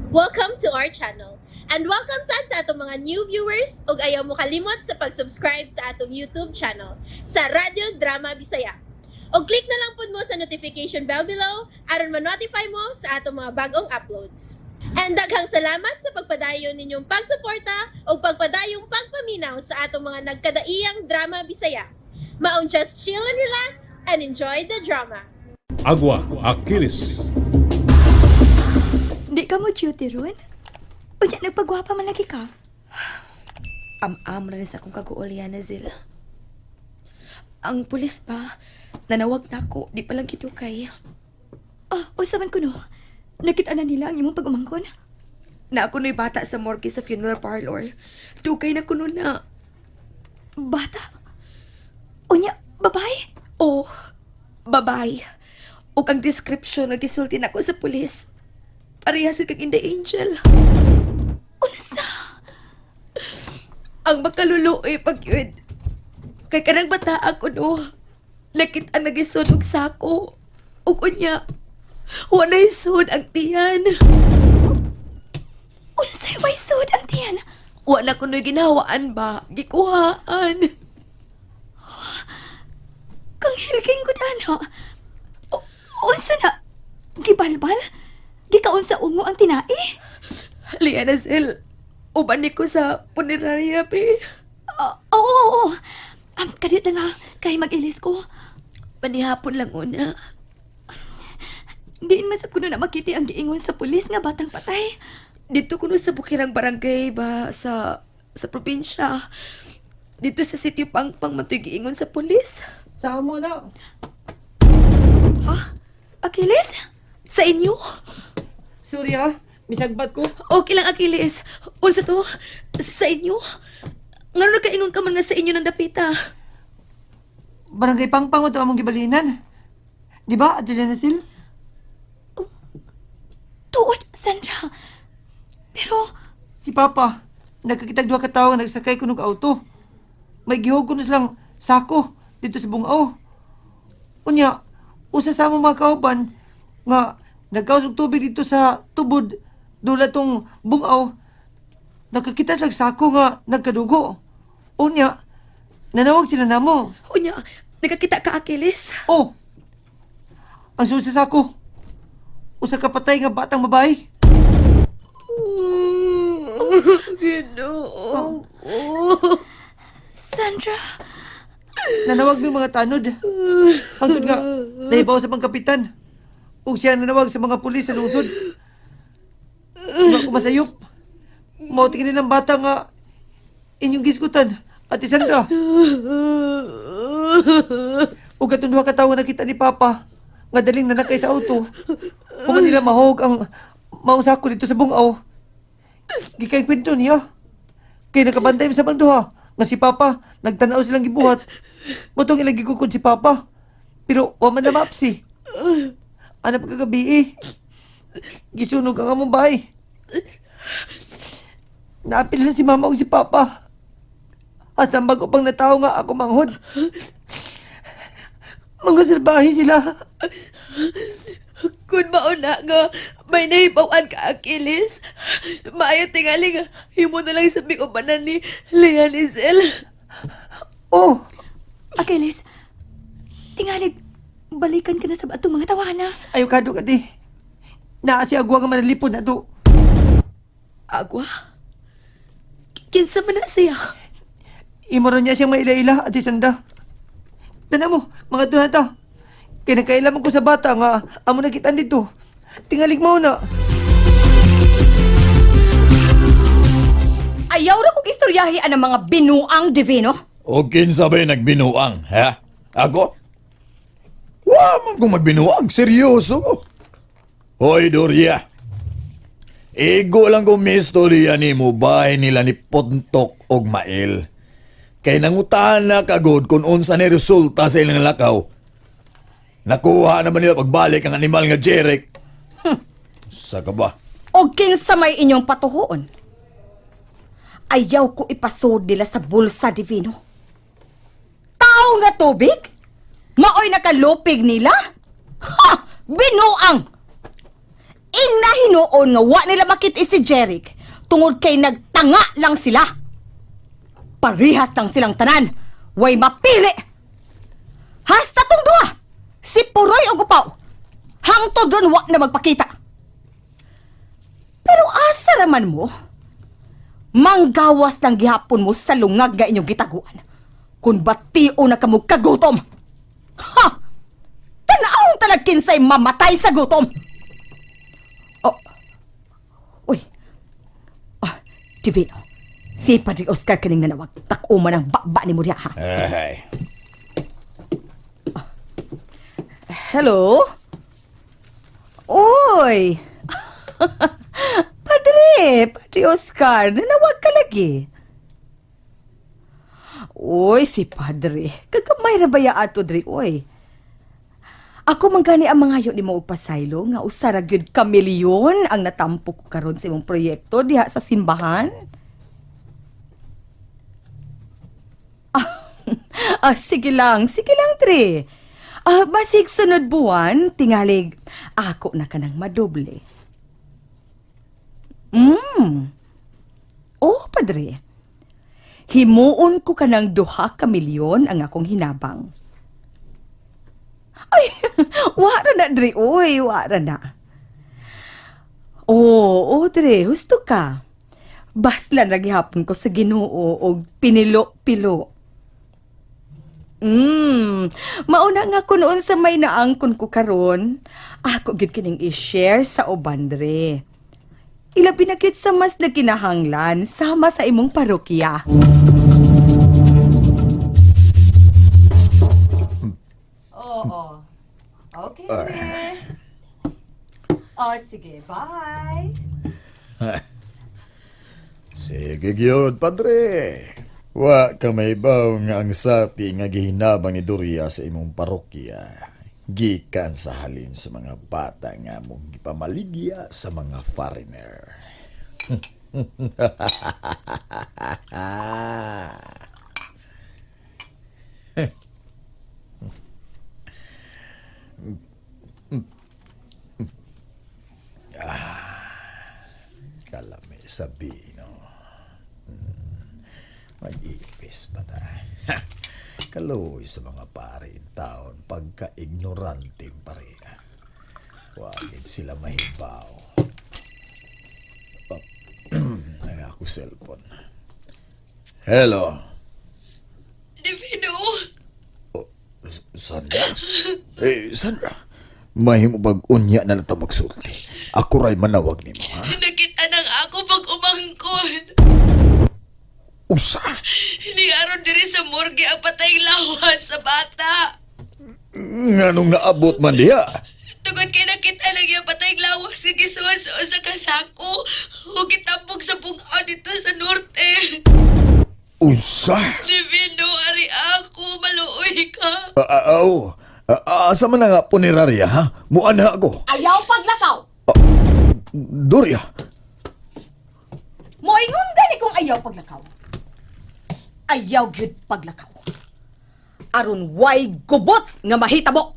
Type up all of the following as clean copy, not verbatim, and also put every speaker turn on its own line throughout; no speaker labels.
Welcome to our channel. And welcome sad sa atong mga new viewers ug ayaw mo kalimot sa pag-subscribe sa atong YouTube channel sa Radyo Drama Bisaya. Og click na lang pud mo sa notification bell below aron ma-notify mo sa atong mga bagong uploads. And daghang salamat sa pagpadayon ninyong pagsuporta ug pagpadayong pagpaminaw sa atong mga nagkadaiyang drama Bisaya. Maong just chill and relax and enjoy the drama.
Agua, Achilles.
Di ka mo duty ron? Unya, nagpagwapa man lagi ka.
Am-am ra ni sa akong kaguol, Yana Zil. Ang pulis pa, nanawag na ako, di pa lang kitukay.
Oh, usa man kuno. Nakita na nila ang imong pag-umangkon.
Na ako no'y bata sa morgue sa funeral parlor. Dugay na kuno na.
Bata. Unya, babae.
Oh, babay. Ug ang description nga gisulti nako sa pulis. Parehas kag in the angel.
Unsa?
Ang makaluluoy pag yun. Kay kanang bata ako no. Lakit ang nagisod og sako. Ug unya, walay sud ang tiyan.
Unsay way sud ang tiyan?
Wala ko no'y ginahawaan ba? Gikuhaan.
Kang hilking gud ana. Unsa na? Gibalbal? Gikaon sa ungo ang tinai?
Liana Zel, uban ni ko sa punerarya, be.
Ah, oo, oo, oo. Kadiyot lang ha, kay mag-ilis ko.
Panihapon lang una.
Diin man sab kuno na makiti ang giingon sa pulis nga batang patay.
Dito kuno sa Bukirang Barangay ba sa probinsya. Dito sa Sitio Pangpang matoy giingon sa pulis.
Sa amo na.
Ha?
Achilles?
Sa inyo?
Sorry ha. Misagbat ko.
Okay lang, Achilles. Unsa to? Sa inyo? Ngano nagkaingon ka man nga sa inyo ng dapita?
Barangay Pangpang mo to among gibalinan. Di ba, Ate Lenasil?
Tuod, Sandra. Pero,
Si Papa, nagkakitag duha ka tawo nga nagsakay kunog auto. May gihog kuno silang sako dito sa Bungaw. Unya, usa sa among mga kauban nga nagkaos og tubig dito sa tubod dula tong Bungaw. Nakakita silang sako nga nagkadugo. Unya, nanawag sila namo.
Unya, nagkakita ka, Achilles?
Oh! Ang susa sa ako. Usa ka patay nga batang babae.
Ginoo.
Sandra,
Nanawag mi mga tanod. Hangtod nga, nahibaw sa pangkapitan. Ug siya nanawag sa mga pulis sa lungsod. Nga ko masayop. Mao tingin ng bata nga inyong gisgutan. Ate Sandra. Ug atong duha ka tawo nakita ni Papa nga daling nanakay sa auto. Kung nila mahog ang maong sako dito sa Bungaw. Gikay kwento niya. Kay nakabantay sa bang duha nga si Papa nagtanaw silang gibuhat. Motong ilang gigukod si Papa. Pero wa man na mapsi. Ano pagkagabi eh. Gisunog ang among bahay. Naapil na si Mama ug si Papa. Hasta bago pang natawo nga ako manghod. Mga salbahe sila.
Kung mauna nga, may nahibawan ka, Achilles. Maayo tingali nga, himo na lang sa ubanan ni Lea ni Zel.
Oh,
Achilles, tingalig, balikan ka na sa atong mga tawana.
ayaw kado ka di. Naa si agwa nga manalipod na to.
Agwa? Kinsa man na siya?
Imo ron niya siyang maila-ila, Ate Sanda. Tana mo, mga tunata. Kaya nagkailaman ko sa bata nga amo nakitaan dito. Tingalig mo na.
Ayaw ra kong istoryahi ang mga binuang divino.
O kinsa ba'y nagbinuang, ha? Ako? Wa man kong magbinuang, seryoso ko. Hoy, Doria. Igo lang kong mistorya ni mo bahay nila ni Pontok og Mael. Kay nangutahan na kagod kung unsa ni resulta sa ilang lakaw. Nakuha naman nila pagbalik ang animal nga Jeric. Sa ka ba?
O kinsa may inyong patuhoon. Ayaw ko ipasod nila sa bulsa divino. Tao nga tubig? Maoy nakalupig nila? Ha! Binuang! Ing na hinuon nga wa nila makit si Jeric tungod kay nagtanga lang sila. Parihas lang silang tanan, way mapili. Hasta tong duha, si Puroy ug Upaw. Hangtod ron wa na magpakita. Pero asa raman mo? Manggawas lang gihapon mo sa lungag nga inyong gitaguan. Kung batio na kamo kagutom. Ha! Tanawong talag kinsay mamatay sa gutom. Oh. Uy. Ah, Divino. Si Padre Oscar kaning nanawag. Tak-uma ng baba ni mo diha, ha?
Ay.
Hello? Uy! Padre, Padre Oscar, nanawag ka lagi. Uy, si Padre. Kagamay ra ba ya ato dre, uy? Ako man gani ang mga ni mo og pasaylo nga usa ra gyud ka milyon ang natampo ko karon sa imong proyekto diha sa simbahan. Ah, sige lang, Tre. Ah, basig sunod buwan, tingalig, ako na kanang madoble. Oh, padre. Himuon ko kanang 2 ka milyon ang akong hinabang. Ay, wara na, Dre. Uy, wara na. Oo, oh, Dre, husto ka. Basla na gihapon ko sa Ginoo og pinilo-pilo. Mauna nga ko noon sa may naangkon ko karon. Ako gyud kining i-share sa uban dre. Ilabi na gyud sa mas nagkinahanglan sama sa imong parokya. Oo. Okay, dre. Oh, sige, bye.
Sige gyud, padre. Wa ka may baw nga ang sapi nga gihinabang ni Doria sa imong parokya. Gikan sa halin sa mga bata nga mong gipamaligya sa mga foreigner. Kalami sa bino. Mag-iipis pa ta. Kaluoy sa mga pare in taon pagka-ignorante pare. Wagid sila mahibaw. Oh, ang ako cellphone. Hello.
Divino!
Oh, Sandra? Eh, Sandra. Mahimo bag unya na lang ta magsulti. Ako ray manawag nimo, ha?
Nakita nang ako pag umangkon.
Usa!
Ni aron diri sa morgue ang patay lawas sa bata.
Nganong naabot man diha?
Tungod kay nakita lang yung patay lawas nga gisuod sa usa ka sako ug gitambog sa bungaw dito sa norte.
Usa!
Divino, ari ako, maluoy ka.
Ah, ah, oh. Ah, asa man na nga punerarya, ha? Muana ako.
Ayaw paglakaw.
Doria,
Moingon gani kung ayaw paglakaw. Ayaw gyud paglakaw. Aron way gubot nga mahitabo.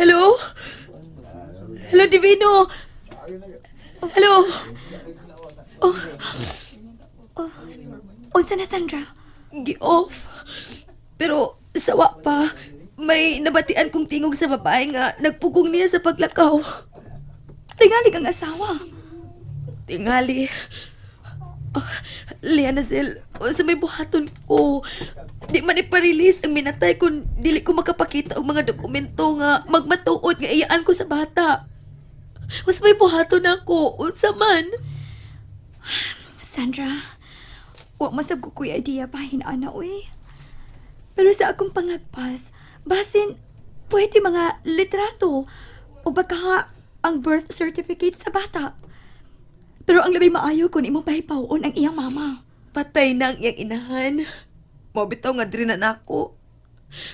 Hello? Hello, Divino. Hello.
Unsa na, Sandra?
Gi-off. Pero sawa pa. May nabatian kong tingog sa babae nga nagpugong niya sa paglakaw.
Tingali kang asawa.
Tingali. Oh, Liana Zel, sa may buhaton ko, di man ipa-release ang minatay kung dili ko makapakita og mga dokumento nga magmatuod nga iyaan ko sa bata. Mas may buhaton ako, unsa man.
Sandra, wa masab ko kuy idea bahin ana uy. Pero sa akong pangagpas, basin pwede mga litrato o baka ang birth certificate sa bata. Pero ang labay maayo kung imong pahipawon ang iyang mama.
Patay na ang iyang inahan. Mao bitaw nga diri na nako.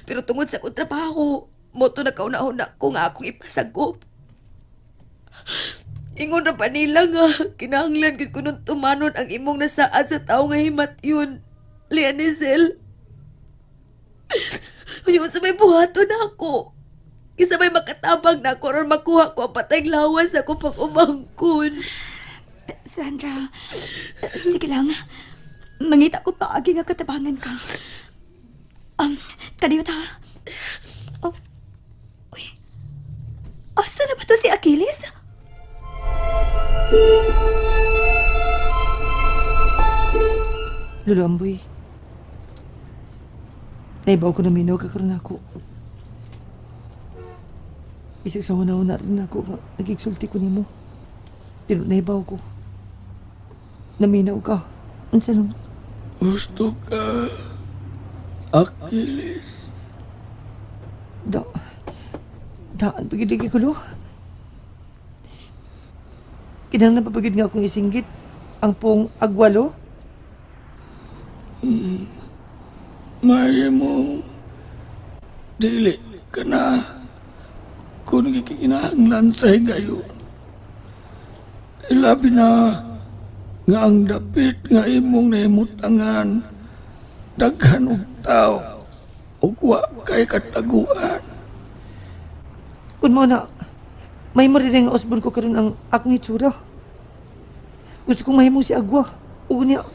Pero tungod sa akong trabaho, mo to nakauna-una ko nga akong ipasagop. Ingon ra pa nila nga, kinahanglan gid ko nung tumanon ang imong nasaad sa tao nga himat yun. Lianisel. Uy, sa may buhaton ako. Kisa may makatabang na ako aron makuha ko ang patay lawas ako pag umangkon.
Sandra, sige lang. Mangita ko paagi nga katabangan ka. Kadiyo ta. Oh, uy. Asa na ba to si Achilles?
Lolo Amboy. Naibaw ko na minaw kakaroon ako. Bisag sa huna-huna rin ako nga nagigsulti ko nimo. Pero naibaw ko. Naminaw ka. Unsa nung
Gusto ka, Achilles.
da daan pagiligi ko lo. Kinahanglan pa pagid nga akong isinggit ang pong agwalo.
Mahimo, dili ka na kung gikinahanglan sa higayon. Ilabi na nga ang dapit nga imong nahimutangan daghan og tao ug wa kay kataguan.
Kun mo na, may mo rin nga usbon ko karon ang akong itsura. Gusto kong mahimo si agwa. Ug niya,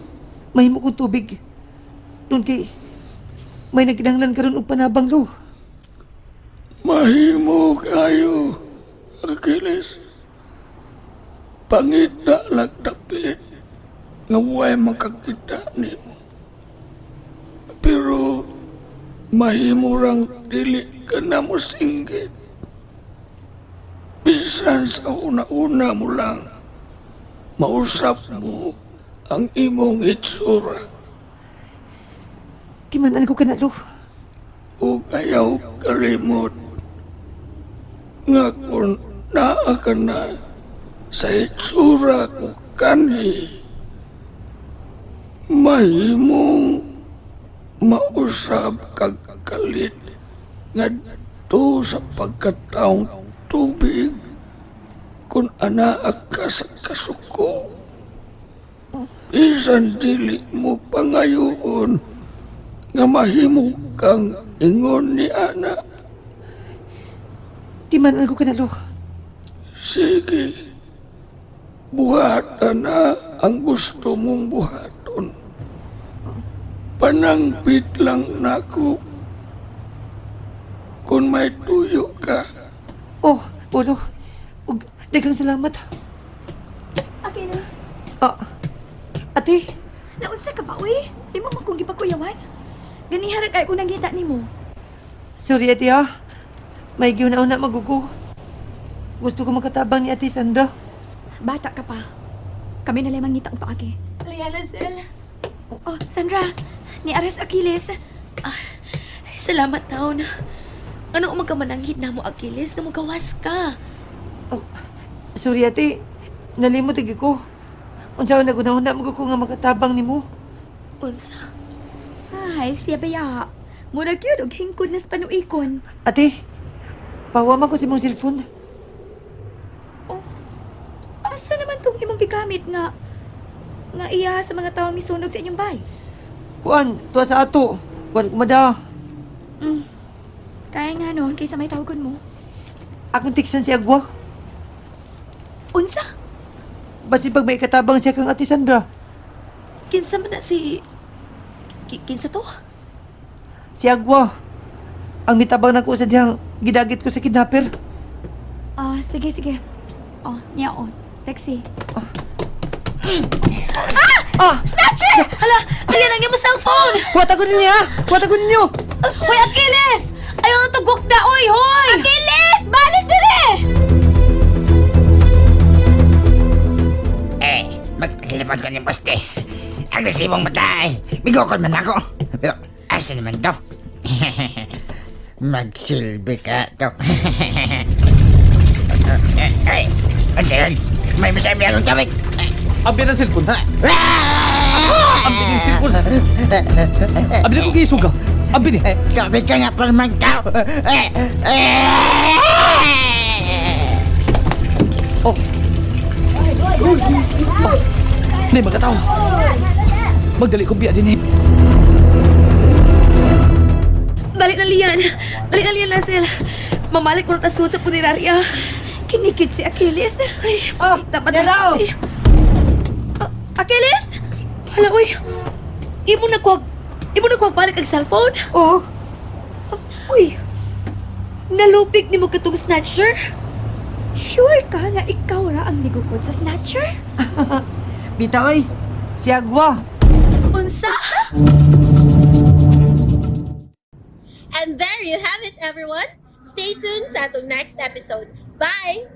mahimo kong tubig. Doon kay, may nagkinahanglan karon og panabang lo.
Mahimo kayo, Achilles. Pangita lang dapit nga way makakita nimo. Pero mahimo rang dili ka na mo singgit. Bisan sa una-una mo lang, mausap mo ang imong itsura.
Timanan ko kana lo.
O ayaw kalimot nga kung naa ka na sa itsura ko kanhi, mahimong mausab kag kalit ngadto sa pagkataong tubig kung anaa ka sa kasuko. Bisan dili mo pangayoon nga mahimo kang ingon ni ana.
Timanan ko kana lo.
Sige, buhatan na ang gusto mong buhaton. Panangpit lang nako kung may tuyo ka.
Oh, Polo. Ug daghang salamat.
Achilles,
Ah, ate,
naunsa ka ba, uy? Imo man kong gipakuyawan. Ganihara kay ko nangita nimo.
Sorry ate ah. May giuna-una magugo. Gusto ko makatabang ni Ate Sandra.
Bata ka pa. Kami na lang mangita ang paagi.
Liana, Sel.
Oh, Sandra, ni Ares Achilles.
Salamat taon. Ano ang magkamananghid na mo, Achilles? Nga magawas ka.
Oh, sorry ate, nalimot agi ko. Unsa man naguna-una magugo nga makatabang nimo.
Unsa?
Ay, siya baya. Mura gyud og hingkod na sa panuikon.
Ate, pawa man ko sa imong cellphone.
Oh, asa naman tong imong gigamit nga nga iya sa mga tawang misunog sa inyong bay?
Kuan, tuwa sa ato. Kuan kumada.
Kaya nga no, kaysa may tawagon mo.
Akong tiksan si Agwa.
Unsa?
Basi pag may katabang siya kang Ate Sandra.
Kinsa man na si... Kinsa to?
Si Agwa. Ang mitabang nako sa dihang gidagit ko sa kidnapper.
Ah, sige, sige. Oh, niya oh. Taxi.
Ah!
Snatcher! Hala! Kaya lang yung cellphone!
Kuwata ko ninyo ah! Kuwata ko ninyo!
Hoy, Achilles! Ayaw na tugok na, oy! Hoy!
Achilles! Balik dire!
Eh, magpasilipan ko ng poste. Agresibong babae. Migokol man ako. Pero, asa naman to? Magsilbi ka to. Eh, ay, ano yun? May masabi akong tubig.
Abi na cellphone.
Ah!
Abi ng cellphone. Abi na ko gisuga. Abi ni.
Eh, Grabe ka nga man ka. Eh, eh!
Oh. Nay mga tao. Magdali kong biya din eh.
Dali na, Lian. Dali na, Lian, Lassel. Mamalik ko na tasud sa punerarya.
Kinikid si Achilles.
Ay,
Ah,
pakita pa
Yaraw!
Ay,
Achilles?
Hala, uy. Imo na kuwag, imo na kuwag balik ang cellphone.
Oo.
Uy, nalupig ni mo katong snatcher.
Sure ka nga ikaw ra ang nigukod sa snatcher?
Bita oy. Si Agwa.
Unsa?
And there you have it, everyone. Stay tuned sa atong next episode. Bye!